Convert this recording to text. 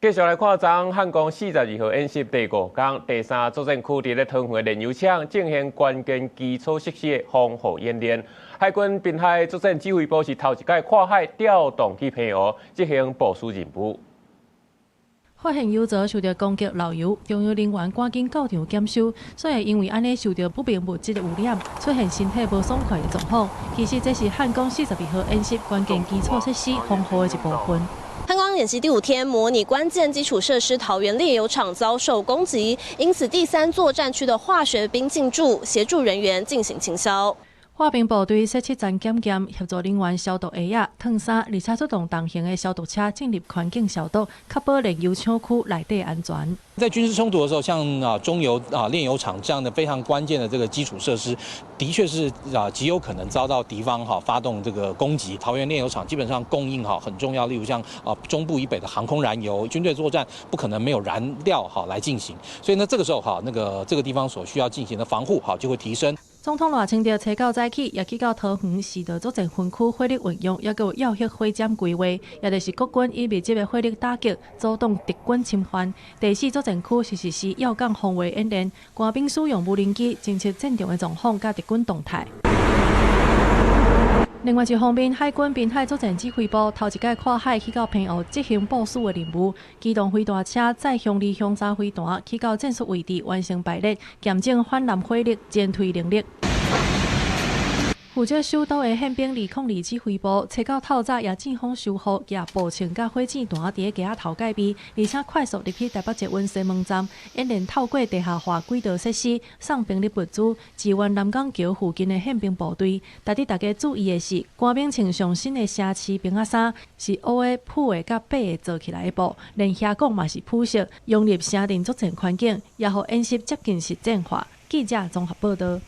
繼續來看，昨昏漢光42號演習第五工，第三作戰區佇咧桃園的煉油廠進行關鍵基礎設施的防護演練。海軍濱海作戰指揮部是頭一擺跨海調動去澎湖執行部署任務。發現油槽受著攻擊漏油，中央人員趕緊到場檢修，所以因為按呢受著不明物質的污染，出現身體無爽快的狀況。其實這是漢光42號演習關鍵基礎設施防護的一部分。漢光演習第五天，模擬關鍵基礎設施桃園煉油廠遭受攻擊，因此第三作戰區的化學兵進駐，協助人員進行清消。化兵部隊設七層檢驗，協助人員消毒鞋仔、燙衫，而且出動重型的消毒車進入環境消毒，確保煉油廠區內底安全。在軍事衝突的時候，像中油煉油廠這樣的非常關鍵的這個基礎設施，的確是極有可能遭到敵方哈發動這個攻擊。桃園煉油廠基本上供應哈很重要，例如像中部以北的航空燃油，軍隊作戰不可能沒有燃料哈來進行，所以呢這個時候哈那個這個地方所需要進行的防護哈就會提升。總統賴清德揣九早起，也去到桃園四道作戰分區火力運用，抑閣有鑰核火箭規劃，也就是國軍以密集的火力打擊，阻擋敵軍侵犯。第四作戰區是實施要港防衛演練，官兵使用無人機偵測戰場的狀況佮敵軍動態。另外一方面，海軍濱海作戰指揮部頭一擺跨海去到澎湖執行部署的任務，機動飛彈車載雄二、雄三飛彈去到戰術位置完成排列，驗證反艦火力前推能力。負責守島的憲兵202指揮部，揣九透早也見風修雨，舉步槍佮火箭彈佇咧街仔頭戒備，而且快速入去台北捷運西門站，演練透過地下化軌道設施送兵力物資，支援南港橋附近的憲兵部隊。值得大家注意的是，官兵穿上新的城市兵仔衫，是烏的、殕的佮白的做起來的布，連靴管嘛是殕色，融入城鎮作戰環境，也予演習接近實戰化。記者綜合報導。